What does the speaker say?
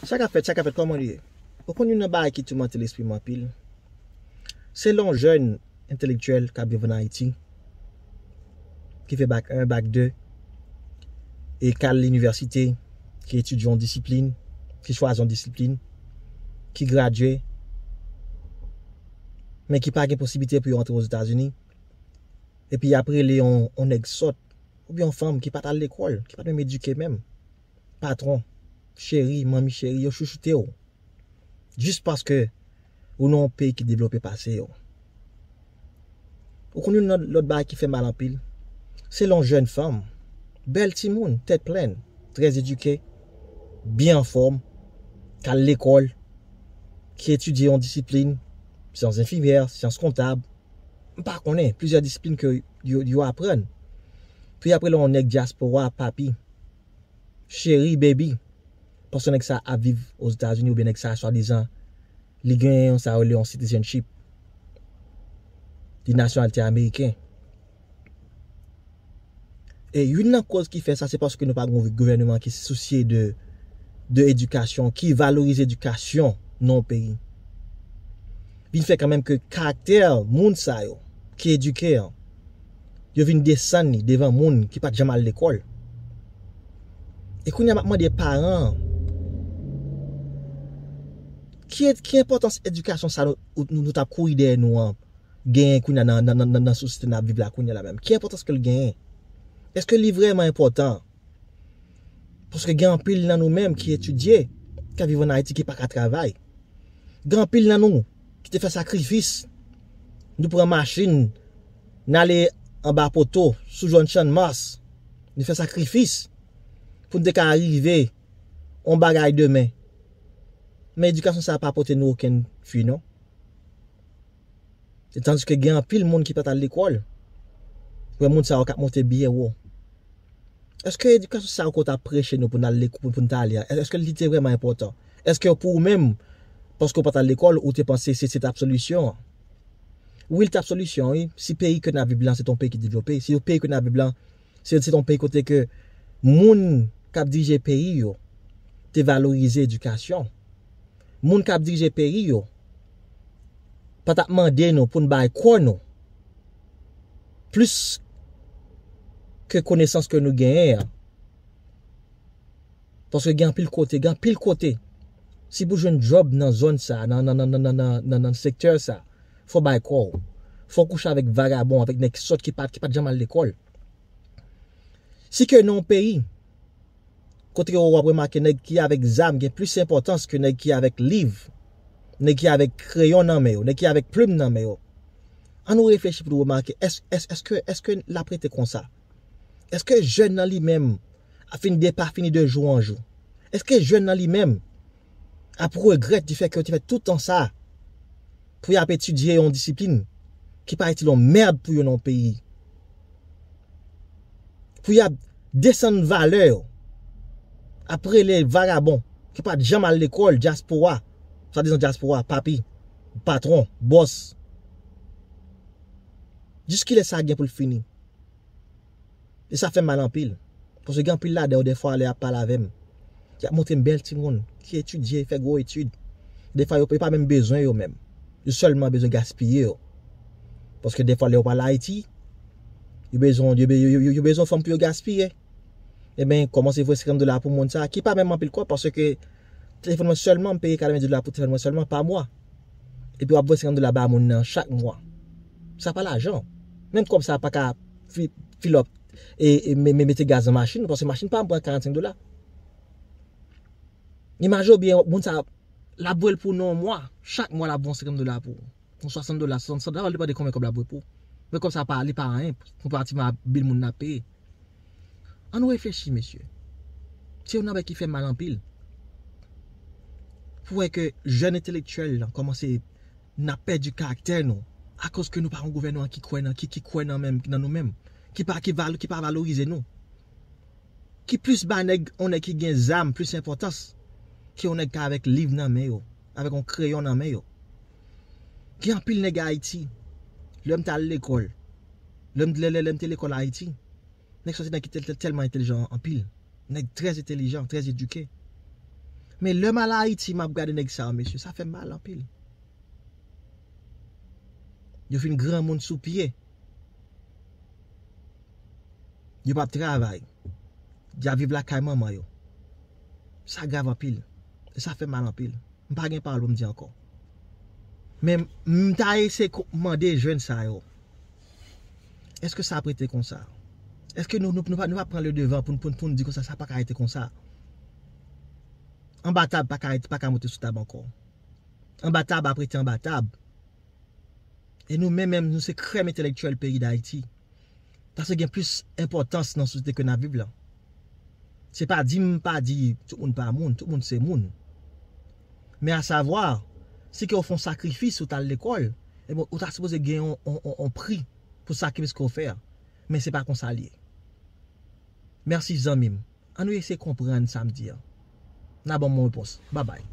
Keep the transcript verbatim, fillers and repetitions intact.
Sa k ap fèt, sa k ap fèt, kòman li ye? Ou konn youn nan bagay ki toumante lespri m anpil? Se lè yon jèn entelektyèl k ap viv ann Ayiti, ki fè bak en, bak de, e k al linivèsite, ki etidye yon disiplin, ki chwazi yon disiplin, ki gradye, men ki pa gen posiblite pou yo antre Ozetazini, epi y ap rele yon, yon nèg sòt, oubyen yon fanm ki pa t al lekòl, ki pa t menm edike menm. Patwon, cheri, manmi cheri, yo chouchoute w. Jis paske ou nan yon peyi ki devlope pase yo. Ou konn youn lòt, lòt bagay ki fè mal anpil? Se lè yon jèn fanm, bèl timoun, tèt plen, trè edike, byen anfòm, k al lekòl, ki etidye yon disiplin, syans enfimyè, syans kontab, m pa konnen, plizyè disiplin ke yo, yo aprann. Pou y ap rele yon nèg dyaspora papi, cheri, baby. Paske nèg sa ap viv Ozetazini oubyen nèg sa swadizan li gen yon sa yo rele yon citizenship. Li nasyonalite ameriken. E youn nan koz ki fè sa, se paske nou pa gen yon gouvènman ki sousye de, de edikasyon, ki valorize edikasyon nan yon peyi. Vin fè kanmenm ke karaktè moun sa yo, ki edike an, yo vin desann li devan moun ki pa t janm al lekòl. E kounye a, m ap mande paran an, ki, ki enpòtans edikasyon sa nou, nou, nou t ap kouri dèyè nou an genyen kounye a nan, nan, nan, nan, nan sosyete n ap viv la kounye a la menm? Ki enpòtans ke l genyen? Èske li vrèman enpòtan? Paske gen anpil nan nou menm ki etidye, k ap viv ann Ayiti, ki pa ka travay. Gen anpil nan nou ki te fè sakrifis. Nou pran machin, n ale anba poto, sou zòn Channmas. Nou fè sakrifis pou n te ka rive yon bagay demen. Men edikasyon sa a pa pote nou okenn fwi, non. E tandiske gen anpil moun ki pa t al lekòl. Ou wè moun sa yo k ap monte byen wo. Èske edikasyon sa yo ke w t ap preche nou pou n al lekòl, pou, pou n ta ale a, èske li te vrèman enpòtan? Èske pou ou menm, paske w pa t al lekòl, ou te panse se, se t ap solisyon an? Wi, li t ap solisyon, wi. Si peyi ke n ap viv lan, se t on peyi ki devlope, si peyi ke n ap viv lan, se, se t on peyi kote ke moun k ap dirije peyi yo te valorize edikasyon. Moun k ap dirije peyi yo pa t ap mande nou pou n bay kò nou plis ke konesans ke nou genyen an. Paske gen anpil kote, gen anpil kote. Si pou jwenn djòb nan zòn sa, nan, nan, nan sektè sa, fò w bay kò w. Fò w kouche avèk vagabon, avèk nèg sòt ki pa, ki pa t janm al lekòl. Si ke nan yon peyi, kote w ap remake nèg ki avèk zam gen plis enpòtans ke nèg ki avèk liv, nèg ki avèk kreyon nan men yo, nèg ki avèk plim nan men yo. Ann nou reflechi pou nou remake, èske, èske, èske, èske l ap rete konsa? Èske jèn nan li menm ap fin depafini de jou an jou? Èske jèn nan li menm ap regrèt di fè ke yo te fè tout tan sa pou y ap etidye yon disiplin ki pa itil yon mèd pou yo nan yon peyi? Pou y ap desann valè yo, ap rele vagabon ki pa t janm al lekòl, dyaspora, swadizan dyaspora, papi, patwon, bòs. Jiskilè sa gen pou l fini? E sa fè m mal anpil. Paske gen anpil ladan yo, dèfwa, lè y ap pale avè m, y ap montre m bèl timoun ki etidye, fè gwo etid. Dèfwa, yo, yo pa menm bezwen yo menm. Yo sèlman bezwen gaspiye yo. Paske dèfwa, lè yo pral Ayiti, yo bezwen, yo, be- yo, yo, yo bezwen fanm pou yo gaspiye. Ebyen, kòmanse voye senkant dola pou moun sa, ki pa menm anpil kòb, paske telefòn mwen sèlman, m peye katrevenndis dola pou telefòn mwen sèlman pa mwa. Epi w ap voye senkant dola ba moun nan chak mwa. Sa pa lajan. Menm kòb sa pa ka fi- fill up e, e me- me- mete gaz nan machin ou, paske machin pa pran karannsenk dola. Imaje w byen, moun sa, l ap voye l pou w nan yon mwa. Chak mwa, l ap voye yon senkant dola pou ou. Yon swasant dola, swasant, sa va depann de konbyen kòb l ap voye pou ou. Men kòb sa pa, li pa anyen konparativman a bil moun nan ap peye. Ann nou reflechi, mesye. Se youn nan bagay ki fè m mal anpil. Pou wè ke jèn entelektyèl lan kòmanse n ap pèdi karaktè nou akoz ke nou pa yon gouvènman ki kwè nan, ki, ki kwè nan menm, nan nou menm, ki pa, ki val- ki pa valorize nou. Ki plis ba nèg, yon nèg ki gen zam plis enpòtans ke yon nèg ki avèk liv nan men yo, avèk yon kreyon nan men yo. Gen anpil nèg Ayiti, lè m t al lekòl, lè m, lè, lè, lè m te lekòl Ayiti, nèg sa se nèg ki tèl- tèl- tèlman entèlijan anpil. Nèg trè entèlijan, trè edike. Men lè m al Ayiti, m ap gade nèg sa yo, mesye, sa fè m mal anpil. Yo fin granmoun sou pye. Yo p ap travay. Y ap viv lakay manman yo. Sa grav anpil. E sa fè mal anpil. M pa gen pawòl pou m di ankò. Men m ta eseye mande jèn sa yo. Èske sa ap rete konsa? Èske nou, nou, nou, pa, nou pa pran le devan pou, pou, pou n di konsa, sa pa ka rete konsa? Anba tab pa ka rete, pa ka monte sou tab ankò. Anba tab ap rete anba tab. E nou menm, menm, nou se krèm entelektyèl peyi Dayiti. Paske gen plis enpòtans nan sosyete ke n ap viv la. Se pa di m pa di tout moun pa moun, tout moun se moun. Men asavwa, si ke w fè yon sakrifis, ou t al lekòl, ebyen, ou ta sipoze gen yon, yon, yon, yon pri pou sakrifis ke w fè a. Men se pa konsa l ye. Mèsi zanmi m. Ann nou eseye konprann sa m di a. N a ban m yon repons. Babay.